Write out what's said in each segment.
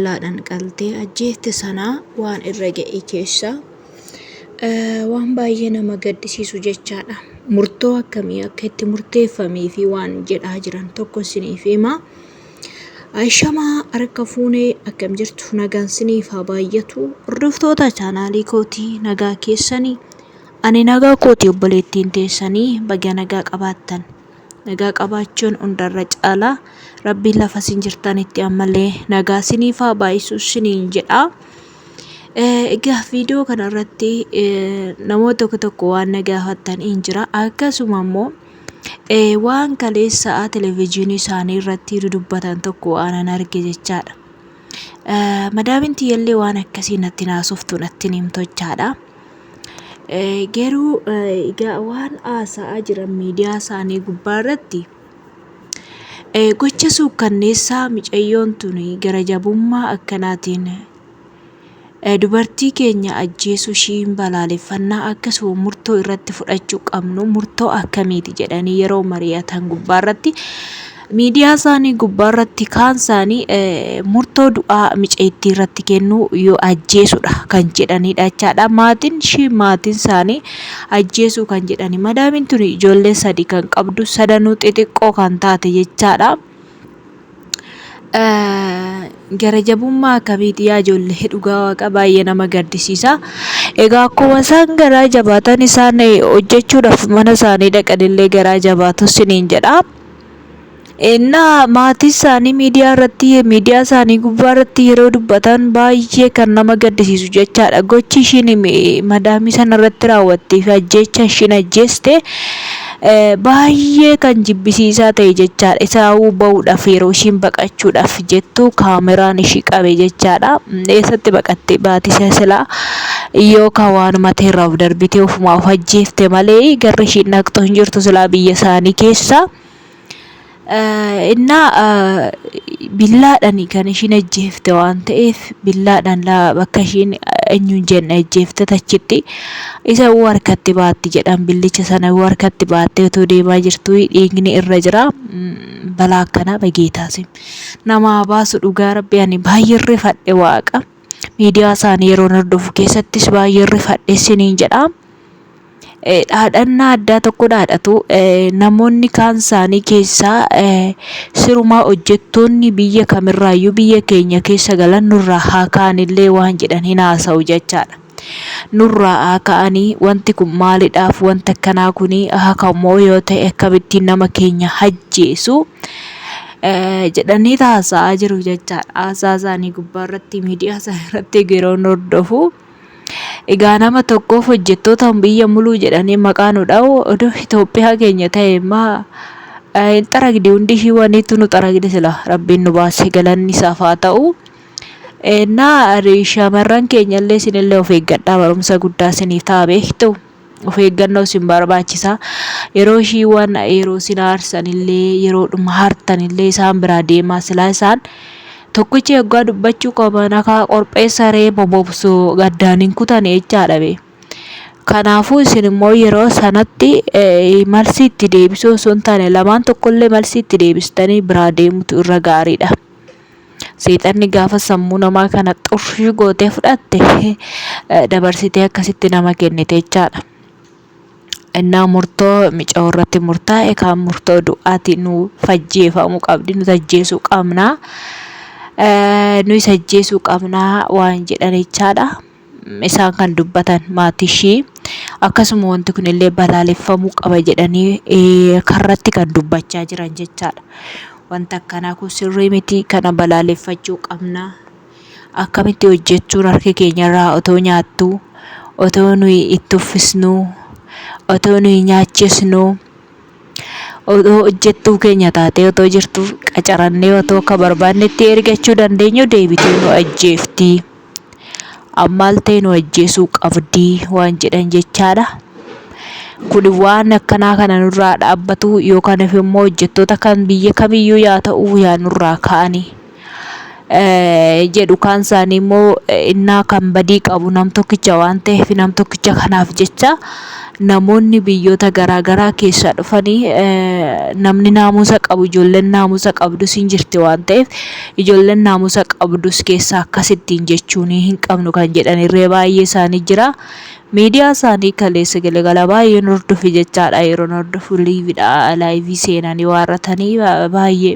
billaadhaan qaltee ajjeefte sanaa waan irra ga'e keessa waan baay'ee nama gaddisiisu jechaadha. Murtoo akkamii akka itti murteeffamee fi waan jedhaa jiran tokko isiniif hima. Ashamaa harka fuunee akkam jirtu nagaan siniif haa baay'atu. Hordoftoota chaanaalii kootii nagaa keessanii ani nagaa kooti obboleettiin teessanii baga nagaa qabaattan. Nagaa qabaachuun hundarra caala. Rabbiin lafa isin jirtanitti ammallee nagaa siniif haa baay'isu siniin jedha. Egaa viidiyoo kana irratti namoota tokko tokko waan na gaafattan hin jira. Akkasuma immoo waan kaleessa televezyiinii isaanii irratti dudubbatan tokko waan an arge jechaadha. Madaamin tiyyallee waan akkasii natti naasoftu natti himtu jechaadha. Garuu egaa waan haasa'aa jiran miidiyaa isaanii gubbaa irratti gocha suukkanneessaa micayyoon tun gara jabummaa akkanaatiin dubartii keenya ajjeesuu ishiin balaaleffannaa akkasuma murtoo irratti fudhachuu qabnu murtoo akkamiiti jedhanii yeroo mari'atan gubbaa irratti Miidiyaa isaanii gubbaa irratti kaan isaanii murtoo du'aa micayittii irratti kennuu yoo ajjeesudha kan jedhanidha jechaadha. Maatiin ishii maatiin isaanii ajjeesuu kan jedhani. Madaamiin tuni ijoollee sadi kan qabdu sadanuu xixiqqoo kan taate jechaadha. Gara jabummaa akkamiiti yaa ijoollee dhugaa waaqa baay'ee nama gaddisiisa. Egaa akkuma isaan garaa jabaatan isaan hojjechuudhaaf mana isaanii dhaqanillee garaa jabaatu isiniin jedha. Innaa maatii isaanii miidiyaa irratti miidiyaa isaanii gubbaa irratti yeroo dubbatan baay'ee kan nama gaddisiisu jechaadha. Gochi ishiin madaamii sana irratti raawwattee fi ajjeecha ishiin ajjeeste baay'ee kan jibbisiisaa ta'e jechaadha. Isaawuu ba'uudhaaf yeroo ishiin baqachuudhaaf jettu kaameraan ishii qabe jechaadha. Eessatti baqatte baatisa silaa yookaan waanuma ta'e irraa of darbitee ofumaa of ajjeefte malee garri ishiin dhaqxu hin jirtu silaa biyya isaanii keessa. Innaa billaadhaan kan ishiin ajjeefte waan ta'eef billaadhaan bakka ishiin eenyu hin jenne ajjeefte achitti isa wuu harkatti baatti jedhan billicha sana wuu harkatti baattee otoo deemaa jirtuu dhiigni irra jira. Balaa akkanaa bageetaasi. Namaa baasu dhugaa rabbi ani baay'ee rifadhe waaqa. Miidiyaa isaanii yeroon hordofu keessattis baay'ee rifadhe isiniin jedha. Dhaadhannaa addaa tokko dhaadhatu. Namoonni kaan isaanii keessaa sirumaa hojjettoonni biyya kamirraayyuu biyya keenya keessa galan nurraa haa ka'anillee waan jedhan hin haasa'u jechaadha. Nurraa haa ka'anii wanti kun maalidhaaf wanta akkanaa kun haa ka'u yoo ta'e akkamittiin nama keenya ajjeesu jedhanii haasa'aa jiru jechaadha. Haasaa isaanii gubbaarratti miidiyaa isaanii irratti yeroon hordofu. Egaa nama tokkoof hojjettoota biyya muluu jedhanii maqaa nu dha'u odoo Itoophiyaa keenya ta'e immaa hin xaragdi hundi ishii waniitu nu xaragdi sila rabbiin nu baase galanni isaaf haa ta'u. Innaa shamarran keenya illee isinillee of eeggadhaa barumsa guddaa isiniif ta'a beektu. Of eeggannoo isin barbaachisa. Yeroo ishii waan yeroo isin aarsan illee yeroodhuma hartan illee isaan biraa deemaa silaa isaan tokkicha yoggaa dubbachuu qaban akka qorphee saree bobobsu gaddaan hin kutane jechaadha bee. Kanaafuu isin immoo yeroo sanatti malsii itti deebisuu osoo hin taane lamaan tokkollee malsii itti deebistanii biraa deemutu irra gaariidha. Seexanni gaafa sammuu namaa kana xurshii gootee fudhatte dabarsitee akkasitti nama kennite jechaadha. Innaa murtoo micoo irratti murtaa'e kaan murtoo du'aati nu fajjeefamuu qabdi nu ajjeesuu qabna. Nu isa ajjeesuu qabna waan jedhan jechaadha. Isaan kan dubbatan maatii ishii akkasuma wanti kun illee balaaleffamuu qaba jedhanii karratti kan dubbachaa jiran jechaadha. Wanta akkanaa kun sirrii miti kana balaaleffachuu qabna. Akkamitti hojjechuun harka keenyarraa otoo nyaattuu, otoo nuyi itti uffisnuu, otoo nuyi nyaachisnuu, otoo hojjettuu keenya taatee otoo jirtuu qacarannee otoo akka barbaannetti ergachuu dandeenyu deebitee nu ajjeefti. Ammaal ta'e nu ajjeesuu qabdi waan jedhan jechaadha. Kun waan akkanaa kana nurraa dhaabbatu yookaan immoo hojjettoota kan biyya kamiyyuu yaa ta'u yaa nurraa ka'anii. Jedhu kaan isaanii immoo innaa kan badii qabu nam tokkicha waan ta'eef nam tokkicha kanaaf jecha namoonni biyyoota garaa garaa keessaa dhufanii namni naamusa qabu ijoolleen naamusa qabdus hin jirti waan ta'eef ijoolleen naamusa qabdus keessaa akkasittiin jechuun hin qabnu kan jedhan irree baay'ee isaanii jira. Miidiyaa isaanii kaleessa galgala baay'een hordofe jechaadha. Yeroon hordofu liividha laayivii seenanii waarratanii baay'ee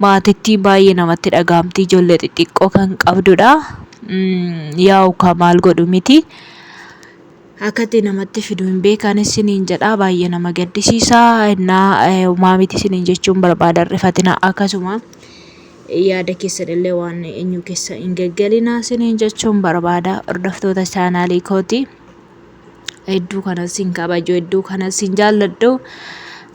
maatittiin baay'ee namatti dhaga'amti ijoollee xixiqqoo kan qabdudha. Yaa'u ka maal godhu miti. Akkatti namatti fidu hin beekan isiniin jedha baay'ee nama gaddisiisa. Innaa homaa miti isiniin jechuun barbaada rifatina akkasuma yaada keessan illee waan eenyu keessa hin gaggalinaa isiniin jechuun barbaada hordoftoota chaanaalii kooti. Hedduu kanas hin kabaju hedduu kanas hin jaalladhu.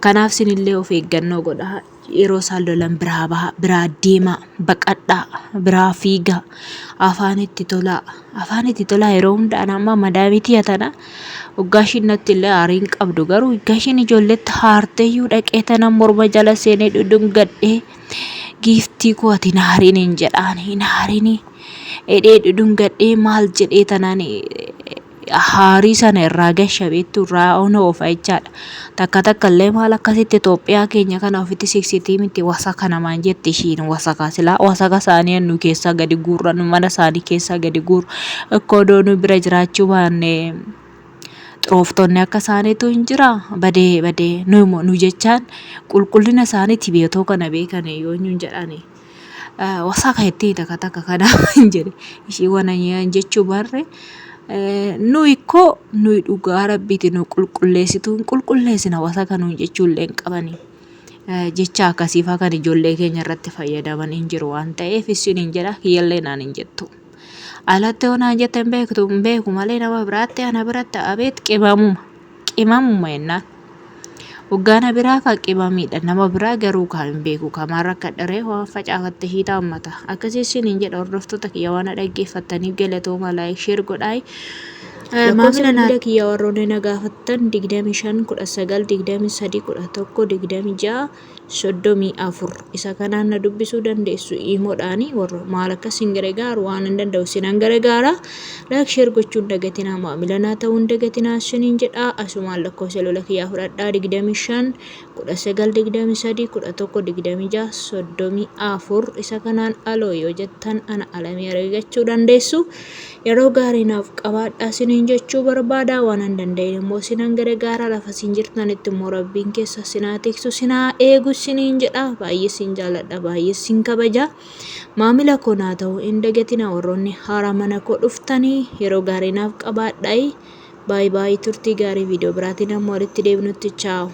Kanaaf isinillee of eeggannoo godhaa. Yeroo isaan lolan biraa bahaa, biraa deemaa, baqadhaa, biraa fiigaa, afaan itti tolaa, afaan itti tolaa yeroo hunda ana amma madaamii tiyya tana hoggaa ishiin natti illee aarii hin qabdu garuu hoggaa ishiin ijoolletti haarteeyyuu dhaqee tana morma jala seenee dhudhungadhee giiftii koo ati hin aariin hin jedhaan hin aarinii edhee dhudhungadhee maal jedhee tanaan haarii sana irraa gasha beektu irraa ona oofa jechaadha. Takka takka illee maal akkasitti Itoophiyaa keenya kana ofitti siqsitii miti wasaka namaan jetti ishiin wasaka silaa wasaka isaanii nu keessaa gadi guurran mana isaanii keessaa gadi guuru akka odoo nu bira jiraachuu baanne xirooftonni akka isaaniitu hin jira badee badee nu nu jechaan qulqullina isaaniiti beetoo kana beekan yoo eenyuun jedhani. Wasaka jettee takka takka kana hin jedhe ishii wana jechuu barre nuyi koo nuyi dhugaa rabbiiti nu qulqulleessitu hin qulqulleessina wasaka nuun jechuu illee hin qabani. Jecha akkasiifaa kan ijoollee keenya irratti fayyadaman hin jiru waan ta'eef isin hin jedha kiyyallee naan hin jettu. Alatti hoo naan jette hin beektu hin beeku malee nama biraatti ana biratti abeet qimamuma qimamuma jennaan. Hoggaa na biraa kaa qimamiidha nama biraa garuu kaa hin beeku kamaan rakkadharee waan facaafatte ishii taammata. Akkasii isiniin jedha hordoftoota kiyya waan na dhaggeeffattaniif galatooma like share godhaayi. Lakkoofsa Maamila bilbila kiyya warroonni na gaafattan 25 19 23 11 26 34 isa kanaan na dubbisuu dandeessu iimoodhaani warra maal akka isin gargaaru waan hin danda'u isinan gargaara like share gochuun dagatinaa maamila naa ta'uun dagatinaa isiniin jedha asumaan lakkoofsa lola kiyyaa fudhadhaa 25 19 23 11 26 34 isa kanaan aloo yoo jettan ana alamii argachuu dandeessu. Yeroo gaarii naaf qabaadhaa isiniin jechuu barbaada. Waanan danda'een immoo isinan gargaara. Lafa isin jirtanitti immoo Rabbiin keessa isin haa tiksu, isin haa eegu isiniin jedha. Baay'ee isin jaaladha, baay'ee isin kabaja. Maamila koo naa ta'uu hin dagatina warroonni haaraa mana koo dhuftanii yeroo gaarii naaf qabaadhaa. Baay baay turtii gaarii viidiyoo biraatiin amma walitti deebinutti chaaw.